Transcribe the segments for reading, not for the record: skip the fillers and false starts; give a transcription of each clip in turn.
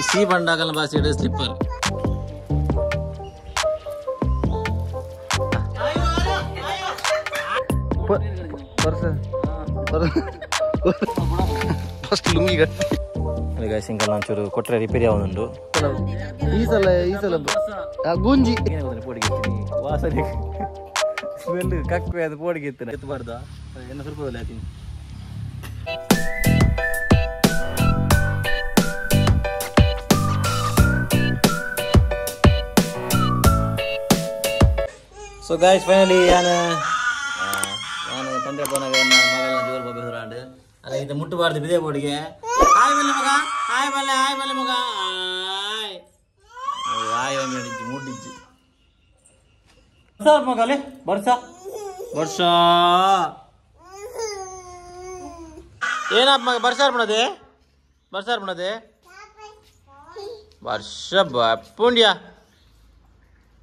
C ಬಂಡಾಗಲ ಬಾಸಿಡ್ slipper first lungi ಕಟ್ಟಿ ಗೈಸ್ ಇಂಕಲ್ ಒಂಚೂರು ಕೊಟ್ರೆ ರಿಪೇರಿ ಆವೊಂದುಂಡು ಈ ಸಲ ಈ ಸಲ ಗುಂಜಿ ಪೋಡಿಗೆ ವಾಸನೆ ಸ್ಮೆಲ್ ಕಕ್ಕುವೆ ಅದು ಪೋಡಿಗೆ ಇತ್ತು ಎತ್ತಬಾರ್ದ ಎನ್ನ ಸ್ವಲ್ಪ ಆತೀನಿ ಸೊ ಗಾಯ್ಸ್ ಫೈನಲಿ ಯಾನು ಯಾನು ತಂದೆ ಪೋನಾಗ ಮಗಳ ಜೋರು ಬಬ್ಬೆ ಅಲ್ಲ ಇದು ಮುಟ್ಟಬಾರ್ದು ಬಿದೆ ಬೋಡಿಗೆ ಹಾಯ್ ಬಲ್ಲೆ ಮಗ ಹಾಯ್ ಬಲ್ಲೆ ಹಾಯ್ ಬಲ್ಲೆ ಮಗ ಹಾಯ್ ಹಾಯ್ ಒಮ್ಮೆ ಮುಟ್ಟಿಜ್ಜಿ ಸರ್ ಮಗಲೆ ಬರ್ಸಾ ವರ್ಷ ಏನಪ್ಪ ಮಗ ಬರ್ಸಾರ್ ಮಾಡದೆ ಬರ್ಸಾರ್ ಮಾಡದೆ ವರ್ಷ ಬಪ್ಪುಂಡ್ಯಾ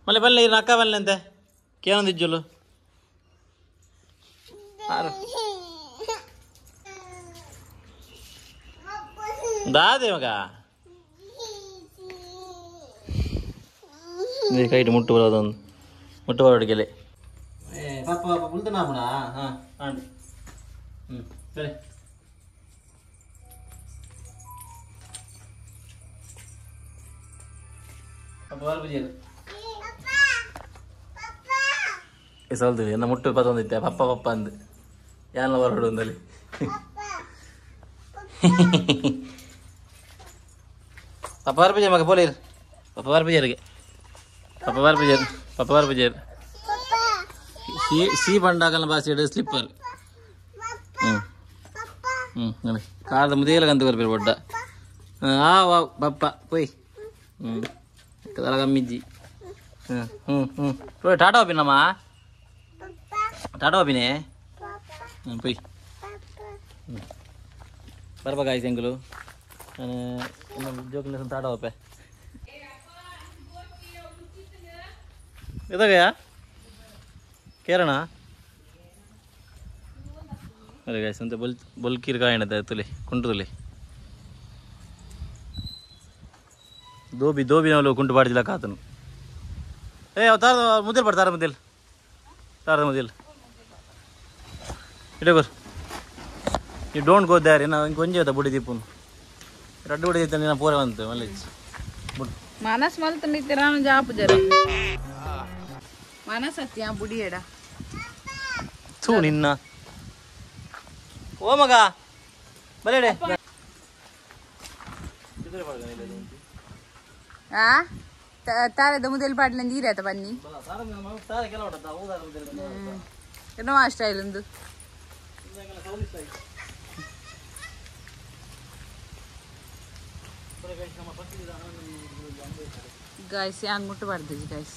ಮಲ್ಲೆ ಬಲ್ಲೆ ಇರು ಅಕ್ಕ ಬಲ್ಲೆ ಅಂತೆ ಕೇನೊಂದಿಜ್ಜುಲು ದಾದೆ ಮಗ ಕೈಟ್ ಮುಟ್ಟು ಬರೋದೊಂದು ಮುಟ್ಟು ಬರೋಡಿಗೆಲೆ ಪಾಪ ಪಾಪ ಬುಲ್ತನ ಹಾಂ ಹಾಂ ಹ್ಞೂ ಸರಿ ಪಾಪ ಬರ್ಬುಜಿಯರು ಸಲ್ದು ಎನ್ನ ಮುಟ್ಟು ಪತ್ತೊಂದಿತ್ತೆ ಪಪ್ಪ ಪಪ್ಪ ಅಂದು ಯಾನ ಬರೋಡು ಒಂದಲ್ಲಿ ಪಪ್ಪ ಬರ್ಬುಜಿ ಮಗ ಪೋಲಿರು ಪಪ್ಪ ಬರ್ಬುಜಿಯರಿಗೆ ಪಪ್ಪ ಬರ್ಬುಜಿಯರು ಪಪ್ಪ ಬರ್ಬುಜಿಯರು ಸಿ ಸಿ ಬಂಡಾಗಲ ಬಾಸಿಡ್ ಸ್ಲಿಪ್ಪರ್ ಹ್ಞೂ ಹ್ಞೂ ನೋಡಿ ಕಾರದ ಮುದೇಲ ಕಂತು ಬರ್ಬೇರು ಬೊಡ್ಡ ಆ ವಾ ಪಪ್ಪ ಪೊಯ್ ಹ್ಞೂ ಕದಲ ಕಮ್ಮಿಜ್ಜಿ ಹ್ಞೂ ಹ್ಞೂ ಹ್ಞೂ ಪೋಯ್ ಟಾಟಾ ಒಪ್ಪಿನಮ್ಮ ಟಾಟಾ ಒಪ್ಪಿನೇ ಹ್ಞೂ ಪೊಯ್ ಹ್ಞೂ ಬರ್ಬೇಕಾಯ್ತು ಎಂಗುಲು ನಾನು ಜೋಕಿನ ಟಾಟಾ ಒಪ್ಪೆ ಇದಾಗಯಾ ಕೇರಣ ಅದೇ ಗಾಯ್ಸ್ ಅಂತ ಬೊಲ್ ಬೊಲ್ಕೀರ್ ಕಾಯಣದ ತುಲೆ ಕುಂಟು ತುಲೆ ದೋಬಿ ದೋಬಿ ನಾವು ಕುಂಟು ಪಾಡ್ದಿಲ್ಲ ಕಾತನು ಏ ಅವ್ ತಾರ ಮುದಿಲ್ ಪಾಡು ತಾರ ಮುದಿಲ್ ತಾರದ ಮುದಿಲ್ ಇಡೇ ಬರ್ you don't go there ಏನ ಇಂಕ ಒಂಜಿ ಬುಡಿ ದೀಪುನು ರಡ್ಡು ಬುಡಿ ದೀತ ನಿನ್ನ ಪೋರೆ ಬಂತು ಮಲ್ಲೇಜ್ ಬುಡ್ ಮನಸ್ ಮಲ್ತಂಡಿತ್ತೀರ ಜಾಪು ಜರ ಮನಸತ್ಯ ಬುಡಿಯಡ ಥೂ ನಿನ್ನ ಓ ಮಗ ಬಲೇಡೆ ಆ ತಾರದ ಮುದೆಲ್ ಪಾಡ್ಲ ನೀರಾತ ಬನ್ನಿ ಏನೋ ಸ್ಟೈಲ್ ಒಂದು ಗಾಯ್ಸ್ ಯಾನ್ ಮುಟ್ಟಬಾರ್ದು ಗಾಯ್ಸ್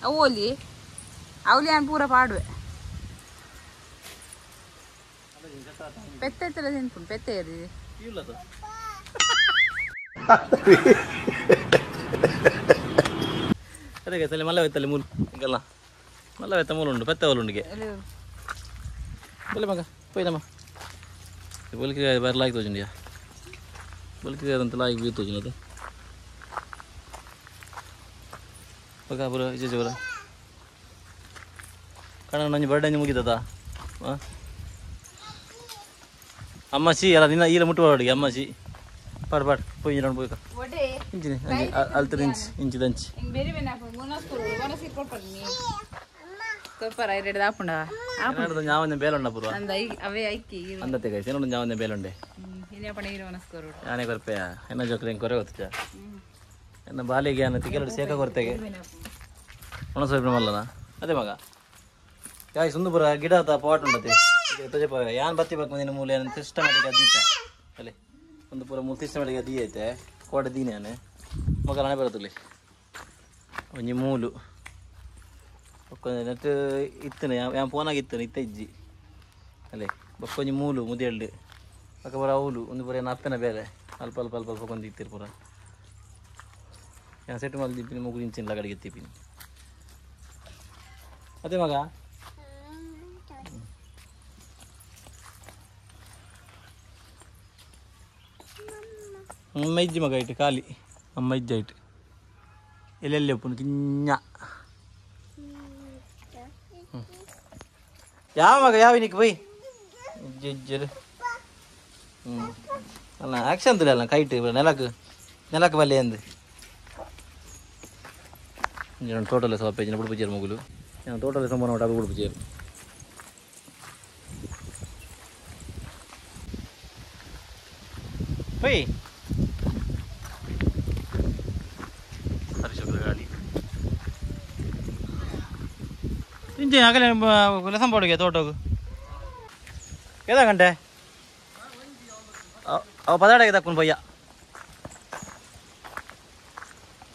ಅವು ಒಲಿ ಅವಲಿ ಯಾನ್ ಪೂರ ಪಾಡುವೆ ಪೆತ್ತೆ ಎತ್ತಲ ತಿನ್ಪುಂಡು ಪೆತ್ತೆ ಏರಿ ಅದೇ ಗೈಸ್ ಮಲ್ಲ ಹೋಯ್ತಲ್ಲಿ ಮೂಲು ಈಗಲ್ಲ ಮಲ್ಲ ಹೋಯ್ತ ಮೂಲು ಉಂಟು ಪೆತ್ತೆ ಹೋಲು ಉಂಡಿಗೆ ಬಲ್ಲೆ ಮಗ ಪೋಯ್ದಮ್ಮ ಬೊಲ್ಕಿ ಬರಲಾಗಿ ತೋಜುಂಡಿಯಾ ಬೊಲ್ಕಿ ಅದಂತ ಲಾಗಿ ಬೀ ತೋಜುನದು ಬಗ ಬರ ಈಚೆ ಬರ ಕಣ ನಂಜಿ ಬರ್ಡೇ ಮುಗಿದದ ಹಾಂ ಅಮ್ಮ ಸಿ ಅಲ್ಲ ನಿನ್ನ ಈಲ ಮುಟ್ಟು ಬರೋಡಿಗೆ ಅಮ್ಮ ಸಿ ಪಾಡ್ ಪಾಡ್ ಪೋಯಿ ರೌಂಡ್ ಪೋಯ್ಕ ಇಂಚಿನಿ ಅಲ್ತರ ಇಂಚ್ ಇಂಚಿದಂಚಿ ಯಾವೊಂದು ಬೇಲುಂಡ ಪೂರ್ವ ಅಂದತ್ತೆ ಗೈಸ್ ಏನೋ ಯಾವೊಂದು ಬೇಲುಂಡೆ ಯಾನೆ ಕೊರ್ಪೆಯ ಎನ್ನ ಜೋಕ್ರೆ ಕೊರೆ ಗೊತ್ತ ಎನ್ನ ಬಾಲಿಗೆ ಅನ್ನ ತಿಕೆಲಡು ಸೇಕ ಕೊರ್ತೆಗೆ ಒಣಸೋಪಿನ ಮಲ್ಲನ ಅದೇ ಮಗ ಯಾಯ್ ಸುಂದಪುರ ಗಿಡ ಆತ ಪಾಟ್ ಉಂಡತೆ ತೊಜಪ ಯಾನ್ ಬತ್ತಿ ಬಾಕ್ ಮುಂದಿನ ಮೂಲೆ ಸಿಸ್ಟಮ್ಯಾಟಿಕ್ ದೀಪ ಅಲ್ಲಿ ಒಂದು ಪೂರ ಮೂಲ ಸಿಸ್ಟಮ್ಯಾಟಿಕ್ ದೀ ಐತೆ ಕೋಟೆ ದೀನೆ ಯಾನೆ ಮಗ ಹಣೆ ಬರತ್ತಲ್ಲಿ ಒಂಜಿ ಮೂಲು ನೆಟ್ ಇತ್ತನೆ ಯಾನ್ ಫೋನಾಗ ಇತ್ತನೆ ಇತ್ತ ಇಜ್ಜಿ ಅಲ್ಲೇ ಬೊಕ್ಕೊಂಜಿ ಮೂಲು ಮುದೇಲ್ಡ್ ಬೊಕ್ಕ ಪೂರ ಅವ್ಲು ಒಂದು ಪೂರ ಏನು ಅಪ್ಪನ ಬೇರೆ ಅಲ್ಪ ಅಲ್ಪ ಅಲ್ಪ ಅಲ್ಪ ಕೊಂದು ಇತ್ತಿರು ಪೂರ ಯಾನ್ ಸೆಟ್ ಮಲ್ದಿಪ್ಪಿನಿ ಮುಗು ಇಂಚಿನ ಲಗಡಿಗೆ ಎತ್ತಿಪ್ಪಿನಿ ಅದೇ ಮಗ ಅಮ್ಮ ಇಜ್ಜಿ ಮಗ ಐಟ್ ಖಾಲಿ ಅಮ್ಮ ಇಜ್ಜಿ ಐಟ್ ಎಲ್ಲೆಲ್ಲಿ ಉಪ್ಪುನು ಕಿಂಜ ಯಾವ ಮಗ ಯಾವ ನಿಕ್ ಬೈ ಇಜ್ಜಿ ಅಲ್ಲ ಆಕ್ಷನ್ ತುಲೆ ಕೈಟ್ ನೆಲಕ್ ನೆಲಕ್ ಬಲ್ಲೆ ಅಂದು ಟೋಟಲ್ ಸೋಪ ಇಜ್ಜಿನ ಬುಡುಪುಜೇರು ಮುಗುಲು ಟೋಟಲ್ ಸಂಬಂಧ ಒಟ್ಟು ಅದು ಬುಡುಪುಜೇರು ಬೈ ಗಾಡಿ ಇಂಚೆ ಆಗಲೇ ಲಸಂ ಪೋಡುಗೆ ತೋಟೋಗು ಏದ ಗಂಟೆ ಅವ ಪದಾಡಗೆ ತಕ್ಕುನು ಪೊಯ್ಯ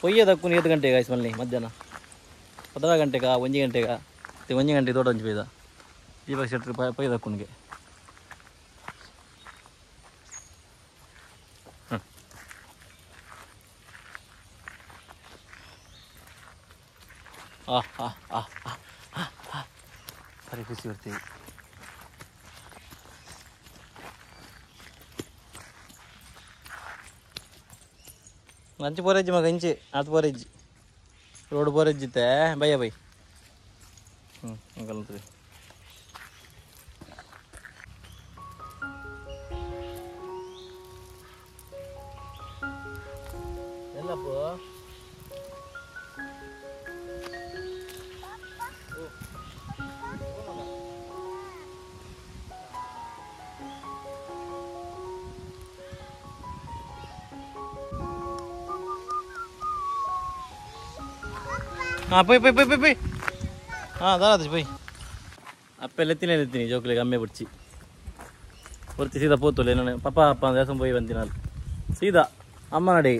ಪೊಯ್ಯ ತಕ್ಕುನು 7 ಗಂಟೆಗೆ ಆಯ್ತು ಮಲ್ಲಿ ಮಧ್ಯಾಹ್ನ 16 ಗಂಟೆಗ 1 ಗಂಟೆಗ 1 ಗಂಟೆ ತೋಟ ಒಂಜಿ ಪೊಯ್ದ ದೀಪಕ್ ಶೆಟ್ರು ಪೊಯ್ಯ ತಕ್ಕುನಿಗೆ ಆ ಆ ಆ ಆ ಸರಿ ಖುಷಿ ಬರ್ತೀವಿ ಅಂಚು ಪೋರೆಜ್ಜಿ ಮಗ ಇಂಚಿ ಆತು ಪೋರೆಜ್ಜಿ ರೋಡ್ ಪೋರೆಜ್ಜಿತ್ತೆ ಬಯ್ಯ ಬೈ ಹ್ಞೂ ಹಂಗಂತದೆ ಎಲ್ಲಪ್ಪ ಹಾಂ ಪೊಯ್ ಪೊಯ್ ಪೊಯ್ ಪೊಯ್ ಪೊಯ್ ಹಾಂ ದಾರಾದ ಪೊಯ್ ಅಪ್ಪೆ ಲೆತ್ತಿನೇ ಲೆತ್ತೀನಿ ಜೋಕ್ಲಿಗೆ ಅಮ್ಮೆ ಬುಡ್ಚಿ ಬರ್ತಿ ಸೀದಾ ಪೋತುಲೆ ನಾನು ಪಪ್ಪ ಅಪ್ಪ ಅಂದ್ರೆ ಪೋಯಿ ಬಂದಿನ ಸೀದಾ ಅಮ್ಮ ನಡೆ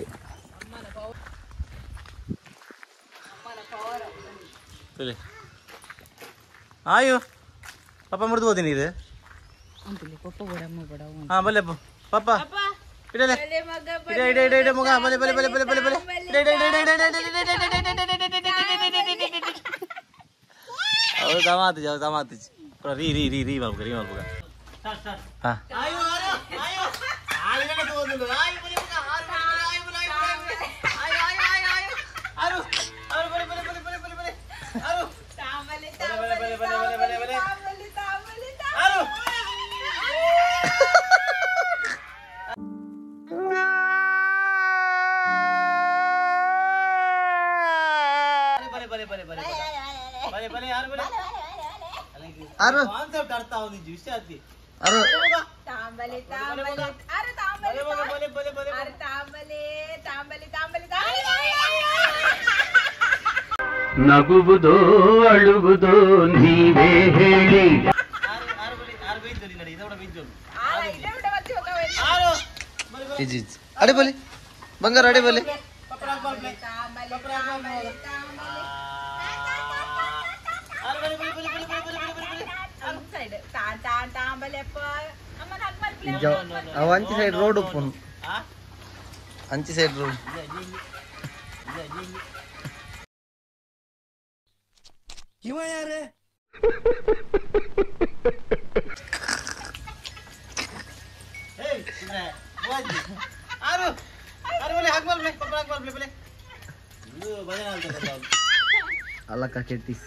ಆಯು ಪಪ್ಪ ಮುರಿದು ಹೋದಿನಿ ಇದು ಹಾಂ ಬಲ್ಲೆ ಪಪ್ಪ ಇಡಲೆ ಇಡ ಇಡ ಇಡ ಇಡ ಮಗ ಬಲೆ ಬಲೆ ಬಲೆ ಬಲೆ ಬಲೆ ಬಲೆ ಇಡ ಇಡ ಇಡ ಇಡ ಇಡ ಇಡ ಅವು ತಮಾತಿಜಿ ಅವು ತಮಾತಿಜಿ ರೀ ರೀ ರೀ ರೀ ಮಲ್ಪುಗ ರೀ ಮಲ್ಪುಗ ಹಾಂ ನಗುವುದೋ ಅಳುವುದೋ ನೀವೇ ಹೇಳಿ. ಅಡೆ ಬಲಿ ಬಂಗಾರ ಅಡೆ ಬಲಿ ಅಂಚಿ ಸೈಡ್ ರೋಡ್ ಉಪ್ಪುನು ಅಂಚಿ ಸೈಡ್ ರೋಡ್ ಇವ ಯಾರೇ ಅಲ್ಲಕ್ಕ ಕೆಟ್ಟಿಸ್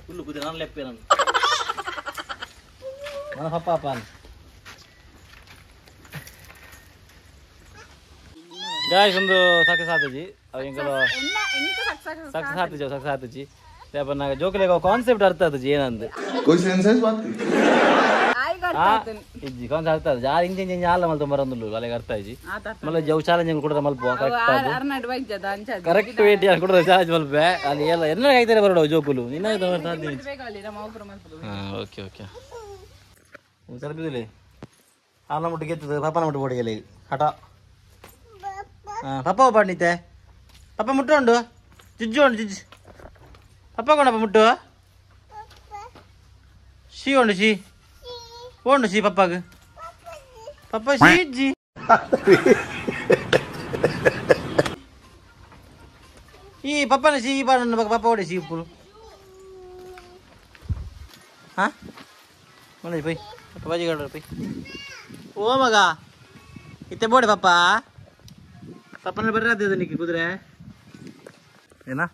ಹುಲ್ಲು ಕುದಿ ನಾನು ಲೆಪ್ಪೆ ನಾನು ನನ್ನ ಪಪ್ಪ ಅಪ್ಪ ಗಾಯ್ಸ್ ಒಂದು ಸಕ್ಸಸ್ ಆತಜಿ ಅವು ಎಂಕಲ ಸಕ್ಸಸ್ ಆತಜಿ ಸಕ್ಸಸ್ ಆತಜಿ ನಾಗ ಜೋಕುಲೆಗ್ ಕಾನ್ಸೆಪ್ಟ್ ಅರ್ಥ ಆತಜಿ ಏನಂದು कोई सेंस है इस बात की ಇಜ್ಜಿ ಕಾನ್ಸೆಪ್ಟ್ ಅರ್ಥ ಆತಜಿ ಆ ಇಂಚ ಇಂಚ ಆಲ ಮಲ್ತ ಮರಂದುಲ್ಲು ಅಲೆಗ್ ಅರ್ಥ ಆಯ್ಜಿ ಮಲ್ಲ ಜವ್ ಚಾಲೆಂಜ್ ಕೂಡ ಮಲ್ಪ ಕರೆಕ್ಟ್ ಆದ್ ಕರೆಕ್ಟ್ ವೇಟ್ ಯಾರು ಕೂಡ ಚಾಲೆಂಜ್ ಮಲ್ಪೆ ಅಲ್ಲಿ ಎಲ್ಲ ಎನ್ನ ಐತಾರೆ ಬರೋಡು ಜೋಕುಲು ನಿನ್ನ ಹಾಂ ಓಕೆ ಓಕೆ ತಲುಪಿದಿಲ್ಲ ಆಲ ಮುಟ್ಟು ಗೆತ್ತದ ಪಾಪನ ಮುಟ್ಟು ಬೋಡಿಗೆಲ್ಲ ಹಠ ಹಾಂ ಪಪ್ಪ ಪಾಡ್ನಿತ್ತೆ ಪಪ್ಪ ಮುಟ್ಟು ಉಂಡು ಜಿಜ್ಜು ಉಂಡು ಜಿಜ್ಜು ಪಪ್ಪ ಕೊಡಪ್ಪ ಮುಟ್ಟು she ಉಂಡು she ಉಂಡು she ಪಪ್ಪಾಗ ಪಪ್ಪ she G ಈ ಪಪ್ಪನ she ಪಾಡು ಪಪ್ಪ ಓಡಿ she ಉಪ್ಪು ಹಾಂ ಮನೆ ಪೈ ಪಪ್ಪ ಬಾಜಿ ಗಾಡ ಪೈ ಓ ಮಗ ಇತ್ತೆ ಬೋಡೆ ಪಪ್ಪ ಪಪ್ಪನ ಬರ್ರ ನಿಕ್ಕಿ ಕುದುರೆ ಏನಾ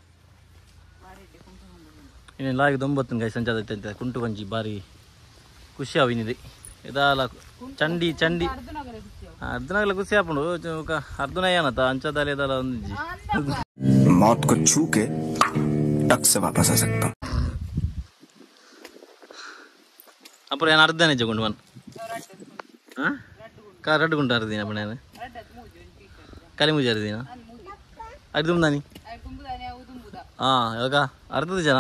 ಇನ್ನೇನು ಲಾಗಿ ದೊಂಬತ್ತು ಗೈ ಸಂಚಾದ ಕುಂಟು ಬಂಜಿ ಬಾರಿ ಖುಷಿ ಅವಿನಿದೆ ಇದಲ್ಲ ಚಂಡಿ ಚಂಡಿ ಅರ್ಧನಾಗಲ ಖುಷಿ ಆಪುಂಡು ಅರ್ಧನ ಏನತ್ತ ಅಂಚದಲ್ಲಿ ಇದಲ್ಲ ಒಂದಿಜ್ಜಿ मौत को छू के टक से वापस आ सकता हूँ। ಅப்புறம் ಏನು ಅರ್ಧನೇ ಜಗೊಂಡು ಮನ್ ಹಾಂ ಕಾ ರಡ್ಡು ಗುಂಟು ಅರ್ದಿನ ಅಪ್ಪ ನಾನು ಕಲಿ ಮೂಜಿ ಅರ್ದಿನ ಅರ್ದುಂಬಾನಿ ಹಾಂ ಯಾವಾಗ ಅರ್ಧದ ಜನ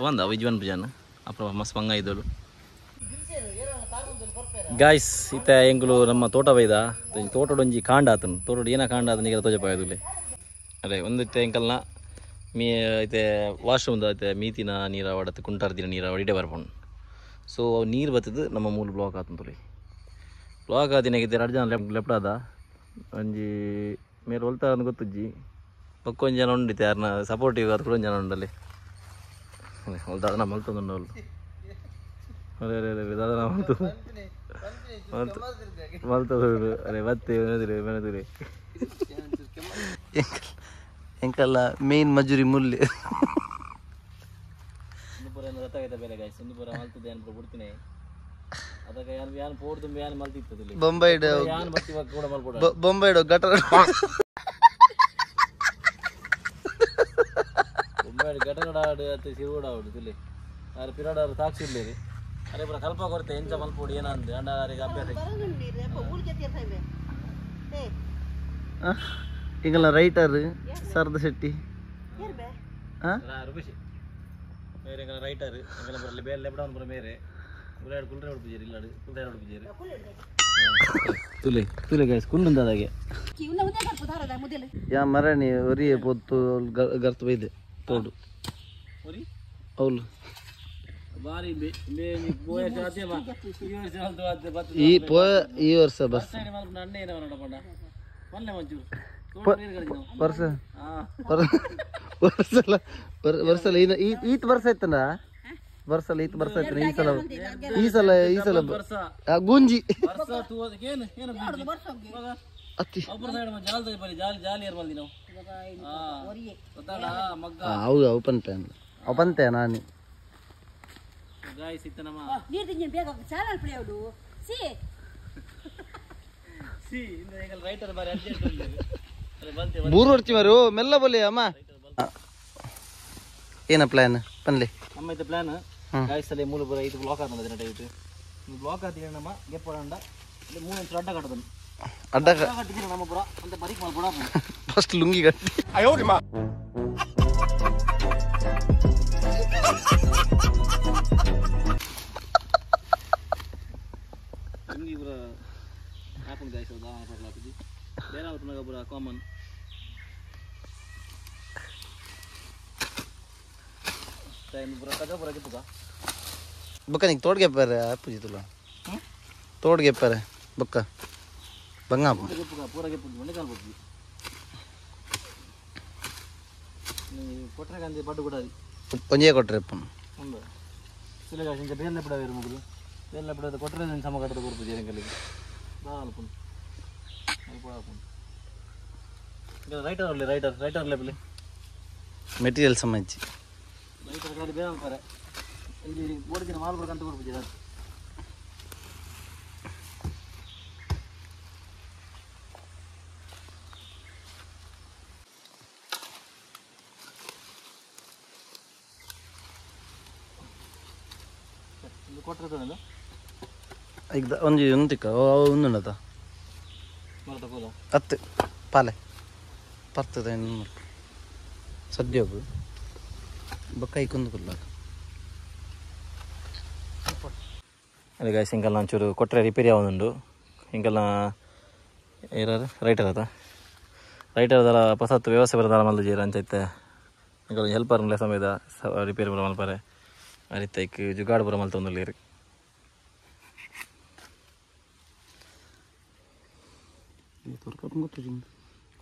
ಒಂದ ವಿಜ್ವನ್ ಪೂಜಾನ ಅப்புறம் ಮಸ್ತ್ ಮಂಗ ಇದ್ದಳು ಗಾಯ್ಸ್ ಇತ್ತ ಎಂಕುಲು ನಮ್ಮ ತೋಟ ಬೈದ ತೋಟಡೊಂಜಿ ಕಾಂಡ ಆತನು ತೋಟಡು ಏನ ಕಾಂಡ ಆತನ ಈಗ ತೋಜಪಾಯದುಲೆ ಅರೆ ಒಂದು ಇತ್ತೆ ಎಂಕಲ್ನ ಮೀ ಐತೆ ವಾಶ್ರೂಮ್ದ ಐತೆ ಮೀತಿನ ನೀರಾವಡತ್ತೆ ಕುಂಟಾರ್ದಿನ ನೀರಾವಡ ಇಡೇ ಬರ್ಪುಂಡು ಸೊ ಅವು ನೀರು ಬತ್ತದು ನಮ್ಮ ಮೂಲ ಬ್ಲಾಕ್ ಆತನ ತುಳಿ ಬ್ಲಾಕ್ ಆತಿನಾಗಿದ್ದೆ ಎರಡು ಜನ ಲೆಫ್ಟ್ ಆದ ಒಂಜಿ ಮೇರೆ ಒಲ್ತಾರ ಅಂತ ಗೊತ್ತುಜ್ಜಿ ಪಕ್ಕ ಒಂಜಿ ಜನ ಉಂಡಿತ್ತೆ ಯಾರನ್ನ ಸಪೋರ್ಟಿವ್ ಅದು ಕೂಡ ಒಂಜಿ ಜನ ಉಂಡಲ್ಲಿ ಹೊಲ್ದಾದ ಮಲ್ತೊಂದು ಅವಳು ಅರೆ ಅರೆ ಅರೆ ದಾದನ ಮಲ್ತು ಮಲ್ತು ಮಲ್ತದು ಅರೆ ಬತ್ತೆ ಮೆನದಿರಿ ಮೆನದಿರಿ ಎಂಕಲ್ಲ ಮೇನ್ ಮಜೂರಿ ಮುಲ್ಲೆ ಒಂದು ಪೂರ ಗೊತ್ತಾಗೈತೆ ಬೇರೆ ಗಾಯ್ಸ್ ಒಂದು ಪೂರ ಮಲ್ತದೆ ಅನ್ಪು ಬಿಡ್ತೀನಿ ಅದಕ್ಕೆ ಯಾನ್ ಯಾನ್ ಪೋಡ್ದು ಯಾನ್ ಮಲ್ತಿತ್ತು ಬೊಂಬೈಡ್ ಯಾನ್ ಬತ್ತಿ ಕೂಡ ಮಲ್ಪೋಡ ಬೊಂಬೈಡ್ ಗಟರ ಬೊಂಬೈಡ್ ಗಟಗಡ ಆಡು ಅತ್ತೆ ಸಿರುಗುಡ ಆಡು ತುಲಿ ಆರು ಪಿರಾಡ ಸಾಕ್ಷಿ ಇಲ್ಲೇರಿ ಅರೆ ಪೂರ ಕಲ್ಪ ಕೊರತೆ ಎಂಚ ಮಲ್ಪೋಡು ಏನಂದು ಅಂಡ ಅರಿಗೆ ಅಭ್ಯಾಸ ಎಂಕಲ್ಲ ರೈಟರ್ ಶಾರದಾ ಶೆಟ್ಟಿ ರುಪೇಶ್ ಮೇರೆ ಎಂಕಲ್ಲ ರೈಟರ್ ಎಂಕಲ್ಲ ಬರಲಿ ಬೇರೆ ಲೆಬ್ಡೌನ್ ಬರ ಮೇರೆ ಕುಲ್ಲಾಡು ಕುಲ್ರೆ ಉಡುಪುಜೇರಿ ಇಲ್ಲಾಡು ಕುಲ್ರೆ ಉಡುಪುಜೇರಿ ತುಲೆ ತುಲೆ ಗಾಯ್ಸ್ ಕುಂಡುಂದಾದಾಗೆ ಯಾ ಮರಣಿ ಒರಿಯೆ ಪೊತ್ತು ಗರ್ತು ಬೈದೆ ತೋಡು ಒರಿ ಅವಳು ಬಾರಿ ಬೆ ಬೆ ಪೋಯ ಸಾಧ್ಯ ಬಾ ಈ ವರ್ಷ ಅಲ್ದು ಅದು ಬತ್ತು ಈ ಪೋ ಈ ವರ್ಷ ಬಸ್ ಸೈಡ್ ಮಲ್ಪುನ ಅಣ್ಣ ಏನವ ನೋಡಪಂಡ ಮಲ್ಲೆ ಮಂಚೂರು ವರ್ಷ ವರ್ಷಲ ವರ್ಷಲ ಈತ್ ವರ್ಷ ಆಯ್ತನ ವರ್ಷಲ ಈತ್ ವರ್ಷ ಆಯ್ತನ ಈ ಸಲ ಈ ಸಲ ಈ ಸಲ ಗುಂಜಿ ವರ್ಷ ತೂವದಕ್ಕೆ ಏನು ಏನು ಅತ್ತಿ ಒಬ್ಬರ ಸೈಡ್ ಜಾಲ್ ಬರಿ ಜಾಲಿ ಜಾಲಿ ಇರ್ಬಲ್ದಿ ನಾವು ಗೊತ್ತಾಡ ಮಗ್ಗ ಹೌದು ಓಪನ್ ಪ್ಯಾನ್ ಓಪನ್ ತೆ ನಾನು ಗಾಯ್ಸ್ ಇತ್ತ ನಮ್ಮ ನೀರು ತಿಂಜಿನ ಬೇಗ ಚಾನಲ್ ಪ್ಲೇವಡು ಸಿ ಸಿ ಇಂದ ಈಗ ರೈಟರ್ ಬಾರಿ ಅರ್ಜೆಂಟ್ ಅರೆ ಬಂತೆ ಬೂರು ಹೊಡ್ಚಿ ಮಾರು ಮೆಲ್ಲ ಬೋಲಿ ಅಮ್ಮ ಏನ ಪ್ಲಾನ್ ಪನ್ಲೆ ನಮ್ಮ ಇದು ಪ್ಲಾನ್ ಗಾಯ್ಸ್ ಅಲ್ಲಿ ಮೂಲ ಬರ ಇದು ಬ್ಲಾಕ್ ಆತನ ದಿನ ಟೈಪ್ ಇದು ಬ್ಲಾಕ್ ಆತಿನ ನಮ್ಮ ಗೆಪ್ಪಡಂಡ ಇಲ್ಲಿ ಮೂರು ಇಂಚ್ ಅಡ್ಡ ಕಟ್ಟದನು ಅಡ್ಡ ಕಟ್ಟಿದ್ರೆ ನಮ್ಮ ಪುರ ಅಂತ ಬರೀಕ್ ಮಲ್ಪಡ ಫಸ್ಟ್ ಲುಂಗಿ ಕಟ್ಟಿ ಲುಂಗಿ ಪುರ ಹಾಕೊಂಡು ಗಾಯ್ಸ್ ಅದು ಹಾಕಲಾಗ್ತದೆ ಬೇರೆ ಅವ್ರ ಪುರ ಕಾಮನ್ ಟೈಮ್ ಪುರ ಕಜ ಪುರ ಗೆಪ್ಪುಗ ಬೊಕ್ಕ ನೀ ತೋಡ್ಗೆ ಪಾರೆ ಪೂಜಿ ತುಲ ತೋಡ್ಗೆ ಪಾರೆ ಬೊಕ್ಕ ಬಂಗ ಗೆಪ್ಪುಗ ಪೂರ ಗೆಪ್ಪು ಒಂದೇ ಕಾಲು ಬೊಕ್ಕಿ ಕೊಟ್ಟರೆ ಗಂಜಿ ಪಡ್ಡು ಕೂಡ ಒಂಜೇ ಕೊಟ್ರೆ ಉಂಡು ಸುಲೆಗಾಶ್ ಇಂಚ ಬೇಲೆ ಬಿಡವೇರು ಮುಗುದು ಬೇಲೆ ಬಿಡೋದು ಕೊಟ್ಟರೆ ಸಮ ಕಟ್ಟದ ಕೊರ್ಪು ಜೇರಂಗಲ್ಲಿಗೆ ದಾಲ್ಪುಂಡು ಅಲ್ಪ ರೈಟರ್ ಅಲ್ಲಿ ರೈಟರ್ ರೈಟರ್ ಲೆಬಲಿ ಮೆಟೀರಿಯಲ್ ಸಮಾಜಿ ರೈಟರ್ ಖಾಲಿ ಬೇರೆ ಅಲ್ಪಾರೆ ಇಲ್ಲಿ ಬೋರ್ಡಿನ ಮಾಲ್ ಬಡ್ಕಂತ ಕೊರ್ಪು ಜೇರ ಕೊಟ್ಟಿರ್ತದಲ್ಲ ಈಗ ಒಂಜಿ ಒಂತಿಕ್ಕ ಒಂದುಂಡತ ಮರತ ಕೋಲ ಅತ್ತು ಪಾಲೆ ಪರ್ತದ ಸದ್ಯಗು ಬೊಕ್ಕ ಐಕೊಂದು ಕುಲ್ಲ ಅದೇ ಗಾಯ್ಸ್ ಇಂಕಲ್ನ ಒಂಚೂರು ಕೊಟ್ಟರೆ ರಿಪೇರಿ ಆವೊಂದುಂಡು ಇಂಕಲ್ನ ಏರಾರು ರೈಟರ್ ಅದ ರೈಟರ್ ದಲ ಪಸತ್ತು ವ್ಯವಸ್ಥೆ ಬರದಾಲ ಮಲ್ದು ಜೀರ ಅಂಚೈತೆ ಇಂಕಲ್ ಹೆಲ್ಪರ್ ಸಮಯದ ರಿಪೇರಿ ಬರ ಮಲ್ಪಾರೆ ಅರಿತ ಇಕ್ ಜುಗಾಡ್ ಬರ ಮಲ್ತೊಂದುಲ್ಲೇರು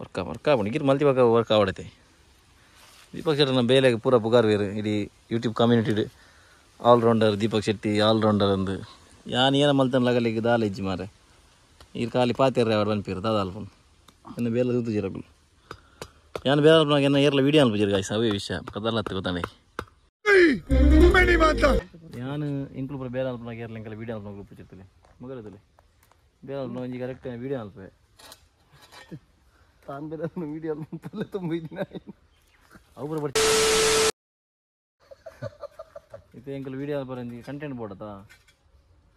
ವರ್ಕ್ ವರ್ಕ್ ಆಪುಂಡು ಗಿರ್ ಮಲ್ತಿ ಬೊಕ ವರ್ಕ್ ಆವಡತೆ ದೀಪಕ್ ಶೆಟ್ಟಿ ನಮ್ಮ ಬೇಲೆಗ್ ಪೂರ ಪುಗಾರ್ ವೇರು ಇಡೀ YouTube community all rounder Deepak Shetty all rounder ಅಂದು ಯಾನ್ ಏನ ಮಲ್ತನ ಲಗಲಿಗೆ ದಾಲ ಇಜ್ಜಿ ಮಾರೆ ಈರ್ ಖಾಲಿ ಪಾತಿರ್ರೆ ಅವರ್ ಬನ್ಪೀರ್ ದಾದ ಅಲ್ಪನ್ ಎನ್ನ ಬೇಲ ತೂತುಜಿರಗುಲು ಯಾನ್ ಬೇಲ ಅಲ್ಪನಾಗ ಎನ್ನ ಏರ್ಲ ವಿಡಿಯೋ ಅನ್ಪುಜಿರ್ ಗಾಯ್ಸ್ ಅವೇ ವಿಷಯ ಕದಲ್ಲ ಹತ್ತು ಗೊತ್ತಾನೆ ಯಾನ್ ಎಂಕುಲು ಪೂರ ಬೇಲ ಅಲ್ಪನಾಗ ಏರ್ಲ ಎಂಕಲ ವಿಡಿಯೋ ಅಲ್ಪನಾಗ ಗ್ರೂಪ್ ಮಗಲದಲ್ಲಿ ಬೇಲ ಅಲ್ಪನ ಒಂಜಿ ಕರೆಕ್ಟ್ ವಿಡಿಯೋ ಅಲ್ಪೆ ತಾನು ಬೇರೆ ವಿಡಿಯೋ ತಲೆ ತುಂಬಿದ್ದೀನಿ ಅವು ಪೂರ ಬರ್ಚಿ ಇತ್ತೆ ಎಂಕುಲು ವಿಡಿಯೋ ಅಲ್ಪರ ಒಂಜಿ ಕಂಟೆಂಟ್ ಬೋಡತಾ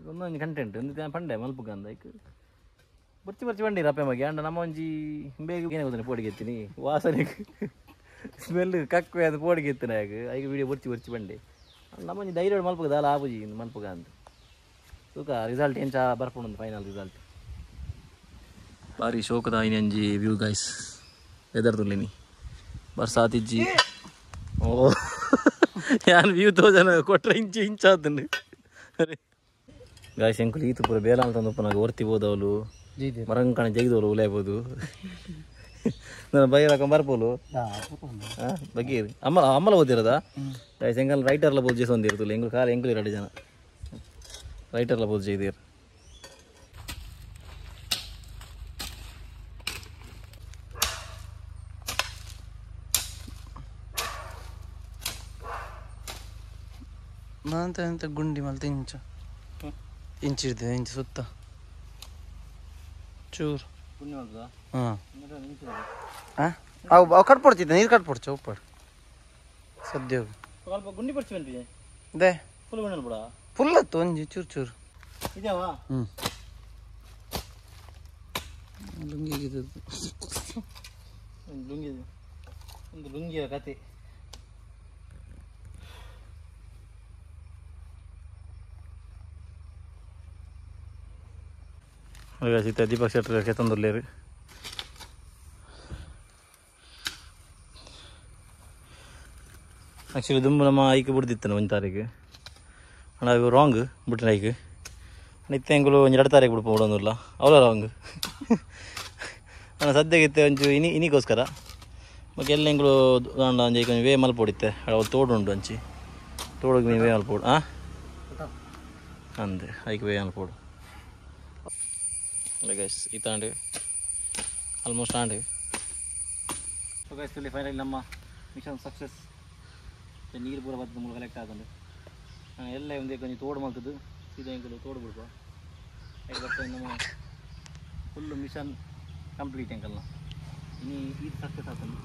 ಒಂದೊಂದು ಕಂಟೆಂಟ್ ಒಂದು ಪಂಡೆ ಮಲ್ಪುಗ ಅಂದ ಐಕ್ ಬರ್ಚಿ ಬರ್ಚಿ ಬಂಡಿರ ಅಪ್ಪೆ ಮಗೆ ಅಂಡ ನಮ್ಮ ಒಂಜಿ ಬೇಗ ಏನೇ ಗೊತ್ತಾನೆ ಪೋಡಿಗೆ ಎತ್ತೀನಿ ವಾಸನೆ ಸ್ಮೆಲ್ ಕಕ್ವೆ ಅದು ಪೋಡಿಗೆ ಎತ್ತಿನ ಆಗ ಐಕ ವಿಡಿಯೋ ಬರ್ಚಿ ಬರ್ಚಿ ಬಂಡೆ ನಮ್ಮ ಒಂಜಿ ಧೈರ್ಯ ಮಲ್ಪುಗ ದಾಲ ಆಪುಜಿ ಮಲ್ಪುಗ ಅಂತ ತೂಕ ರಿಸಲ್ಟ್ ಎಂಚ ಬರ್ಪುಂಡು ಫೈನಲ್ ರಿಸಲ್ಟ್ ಬಾರಿ ಶೋಕದ ಒಂಜಿ view guys weather ತುಲ್ಲಿನಿ ಬರ್ಸಾತಿಜ್ಜಿ ಓ ಯಾನ್ ವ್ಯೂ ತೋಜನ ಕೊಟ್ರೆ ಇಂಚು ಇಂಚಾತನು ಗಾಯ್ಸ್ ಎಂಕುಲು ಈತು ಪೂರ ಬೇಲ ಅಂತ ಉಪ್ಪನಾಗ ಒರ್ತಿ ಹೋದವಳು ಮರಂಕಣ ಜಗಿದವಳು ಉಲೇಬೋದು ನನ್ನ ಬೈರ ಬರ್ಪೋಲು ಬಗ್ಗೀರಿ ಅಮ್ಮ ಅಮ್ಮಲ ಓದಿರೋದಾ ಗಾಯ್ಸ್ ಎಂಕಲ್ ರೈಟರ್ಲ ಬೋದು ಜೇಸ್ ಒಂದಿರ್ತಲ್ಲ ಎಂಕುಲು ಕಾಲ ಎಂಕುಲು ಎರಡು ಜನ ರೈಟರ್ಲ ಬೋದು ಜೈದೀರ್ ಮಾಂತ ಎಂತ ಗುಂಡಿ ಮಲ್ತ ಇಂಚು ಇಂಚಿಡ್ದೆ ಇಂಚು ಸುತ್ತ ಚೂರು ಹಾಂ ಹಾಂ ಅವು ಅವು ಕಟ್ಪೊಡ್ತಿದ್ದೆ ನೀರು ಕಟ್ಪೊಡ್ಚು ಉಪ್ಪಾಡು ಸದ್ಯ ಸ್ವಲ್ಪ ಗುಂಡಿ ಪಡ್ಚಿ ಬಂದಿದೆ they full ಗುಂಡಿ ಬಿಡ ಫುಲ್ ಅತ್ತು ಒಂಜಿ ಚೂರು ಚೂರು ಇದಾವಾ ಹ್ಞೂ ಲುಂಗಿ ಒಂದು ಲುಂಗಿ ಒಂದು ಲುಂಗಿಯ ಕತೆ ಸೀತಾ ದೀಪಕ್ ಶೆಟ್ಟರ್ ಕೆತ್ತಂದುಲ್ಲೇರು ಆ್ಯಕ್ಚುಲಿ ದುಂಬು ನಮ್ಮ ಐಕ್ ಬಿಡ್ದಿತ್ತು ಒಂದು ತಾರೀಕು ಅಣ್ಣ ಅವು ರಾಂಗ್ ಬಿಟ್ಟಿನ ಐಕ್ ಇತ್ತೆ ಎಂಕುಲು ಒಂಜಿ 2 ತಾರೀಕು ಬಿಡ್ಪ ಬಿಡೋದಿಲ್ಲ ಅವಳ ರಾಂಗ್ ಅಣ್ಣ ಸದ್ಯಕ್ಕೆ ಒಂಚು ಇನಿ ಇನಿಗೋಸ್ಕರ ಬೊಕ್ಕ ಎಲ್ಲ ಎಂಕುಲು ದಾಂಡ ಒಂಜಿ ಐಕ್ ಒಂಜಿ ವೇ ಮಲ್ಪೊಡಿತ್ತೆ ಅವು ತೋಡು ಉಂಡು ಅಂಚಿ ತೋಡುಗೆ ಮೀನು ವೇ ಮಲ್ಪೊಡು ಹಾಂ ಅಂದೆ ಐಕ್ ವೇ ಮಲ್ಪೊಡು ಗೈಸ್ ಇತ್ತಾಂಡು ಆಲ್ಮೋಸ್ಟ್ ಆಂಡು ಸೊ ಗೈಸ್ ಇಲ್ಲಿ ಫೈನಲಿ ನಮ್ಮ ಮಿಷನ್ ಸಕ್ಸಸ್ ನೀರು ಪೂರ ಬರ್ತದೆ ಮೂಲ ಕಲೆಕ್ಟ್ ಆತಂಡು ಎಲ್ಲ ಒಂದೇ ಕೊಂಚ ತೋಡು ಮಲ್ತದ್ದು ಸೀದಾ ಎಂಕುಲು ತೋಡು ಬಿಡ್ಪ ಐಕ್ ಬರ್ತದೆ ನಮ್ಮ full mission complete ಎಂಕಲ್ನ ಇನಿ ಇದು ಸಕ್ಸಸ್ ಆಗ್ತದೆ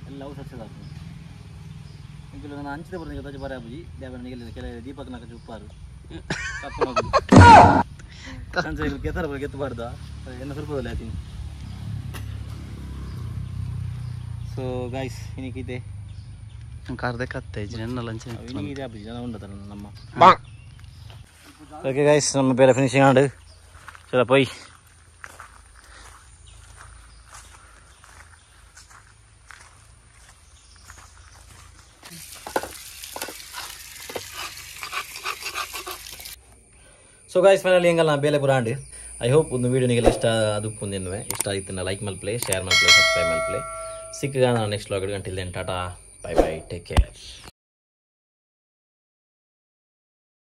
ಎಲ್ಲ ಅವು ಸಕ್ಸಸ್ ಆಗ್ತದೆ ಎಂಕುಲು ನಾನು ಹಂಚಿದ ಬರ್ತದೆ ತಜ ಬಾರಿ ಆಪುಜಿ ದೇವರ ಕೆಲ ದೀಪಕ್ ನಾಕ ಉಪ್ಪಾರು ಕೆತ್ತರ ಗೆತ್ತಬಾರ್ದ ಎನ್ನ ಸ್ವಲ್ಪದಲ್ಲಿ ಆತೀನಿ ಸೊ ಗಾಯ್ಸ್ ಇನ್ನಿಕ್ಕಿದೆ ಕಾರ್ದೆ ಕತ್ತೆ ಲಂಚ್ ಇದೆ ಆಪುಜಿ ಜನ ಉಂಡತಲ್ಲ ನಮ್ಮ ಓಕೆ ಗಾಯ್ಸ್ ನಮ್ಮ ಬೇರೆ ಫಿನಿಶಿಂಗ್ ಆಂಡು ಚಲ ಪೋಯ್ so guys finally ಎಂಗಲ್ಲ ಬೇಲೆ ಪುರ ಆಂಡ್ I hope ಒಂದು ವೀಡಿಯೋ ನಿಗೆಲ್ಲ ಇಷ್ಟ ಅದು ಇಷ್ಟ ಆಯ್ತು ಲೈಕ್ ಮಲ್ಪ್ಲೆ ಶೇರ್ ಮಲ್ಪ್ಲೆ ಸಬ್ಸ್ಕ್ರೈಬ್ ಮಲ್ಪ್ಲೆ ಸಿಕ್ಕ ನಾನು next vlog until then tata bye bye take care.